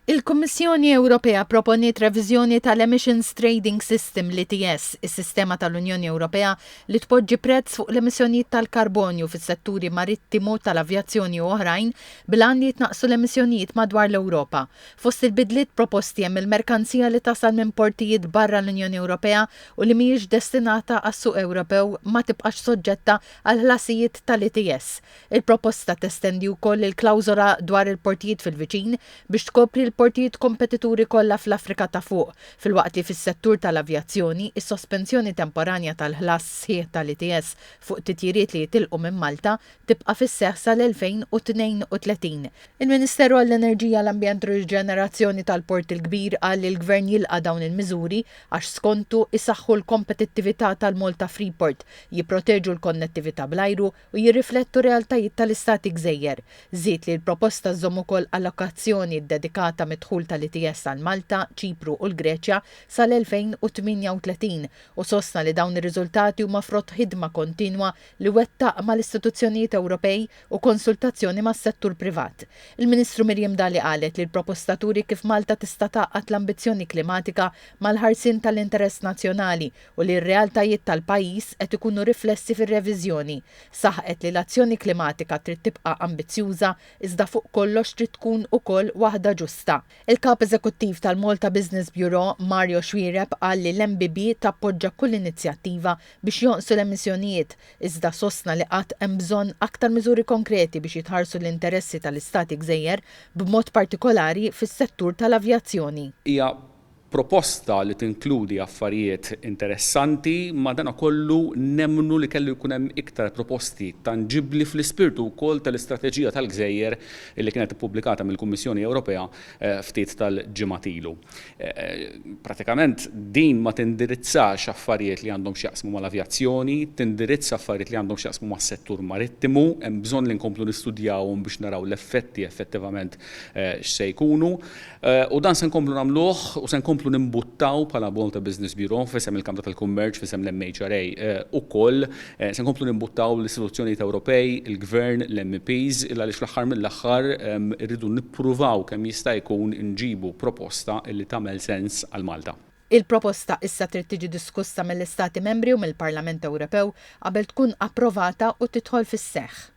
Il-Kummissjoni Ewropea proponiet reviżjoni tal-Emissions Trading System, l-ETS, is-sistema tal-Unjoni Ewropea li tpoġġi prezz fuq l-emissjonijiet tal-karbonju fis-setturi marittimu, tal-avjazzjoni u oħrajn bil-għan li jitnaqqsu l-emissjonijiet madwar l-Ewropa. Fost il-bidliet proposti hemm il-merkanzija li tasal minn portijiet barra l-Unjoni Ewropea u li mhijiex destinata għas-suq Ewropew ma tibqax soġġetta għall-ħlasijiet tal-ETS. Il-proposta testendi wkoll il-klawżola dwar il-portijiet fil-viċin biex tkopri l-portijiet kompetituri kollha fl-Afrika ta' Fuq, filwaqt li fis-settur tal-avjazzjoni, is-sospensjoni temporanja tal-ħlas sħiħ tal-ETS fuq titjiriet li jitilqu minn Malta tibqa' fis-seħħ sal-2032. Il-Ministeru għall-Enerġija, l-Ambjent u r-Riġenerazzjoni tal-Port il-Kbir qal li l-Gvern jilqa' dawn il-miżuri għax skontu isaħħu l-kompetittività tal-Malta Freeport, jipproteġu l-konnettività bl-ajru u jirriflettu realtajiet tal-istati gżejjer. Żied li l-proposta żżomm ukoll allokazzjoni ddedikata mid-dħul tal-ETS għal Malta, Ċipru u l-Greċja sal-2038 u sostna li dawn ir-riżultati huma frott ħidma kontinwa li wettaq mal-istituzzjonijiet Ewropej u konsultazzjoni mas-settur privat. Il-Ministru Miriam Dalli qalet li l-proposta turi kif Malta tista' tgħaqqad l-ambizzjoni klimatika mal-ħarsien tal-interess nazzjonali u li r-realtajiet tal-pajjiż qed ikunu riflessi fir-reviżjoni. Saħqet li l-azzjoni klimatika trid tibqa' ambizzjuża iżda fuq kollox trid tkun ukoll waħda ġusta. Il-Kap Eżekuttiv tal-Malta Business Bureau, Mario Xuereb qal li l-MBB tappoġġa kull inizjattiva biex jonqsu l-emissjonijiet iżda sostna li għad hemm bżonn aktar miżuri konkreti biex jitħarsu l-interessi tal-istati gżejjer b'mod partikolari fis-settur tal-avjazzjoni. Hija proposta li tinkludi affarijiet interessanti, madanakollu nemmnu li kellu jkun hemm iktar proposti tanġibbli fl-ispirtu wkoll tal-istrateġija tal-gżejjer li kienet ippubblikata mill-Kummissjoni Ewropea ftit tal-ġimgħat ilu. Pratikament din ma tindirizzax affarijiet li għandhom x'jaqsmu mal-avjazzjoni, tindirizza affarijiet li għandhom x'jaqsmu mas-settur marittimu, hemm bżonn li nkomplu nistudjawhom biex naraw l-effetti effettivament x'se jkunu. U dan se nkomplu nagħmluh u se nkomplu nimbuttaw bħala Malta Business Bureau f'isem il-Kamra tal-Kummerċ, f'isem l-MHRA ukoll, se nkomplu nimbuttaw l-istituzzjonijiet Ewropej, il-Gvern, l-MEPs, il għaliex fl-aħħar mill-aħħar irridu nippruvaw kemm jista' jkun inġibu proposta li tagħmel sens għal Malta. Il-proposta issa trid tiġi diskussa mill-Istati Membri u mill-Parlament Ewropew qabel tkun approvata u tidħol fis-seħħ.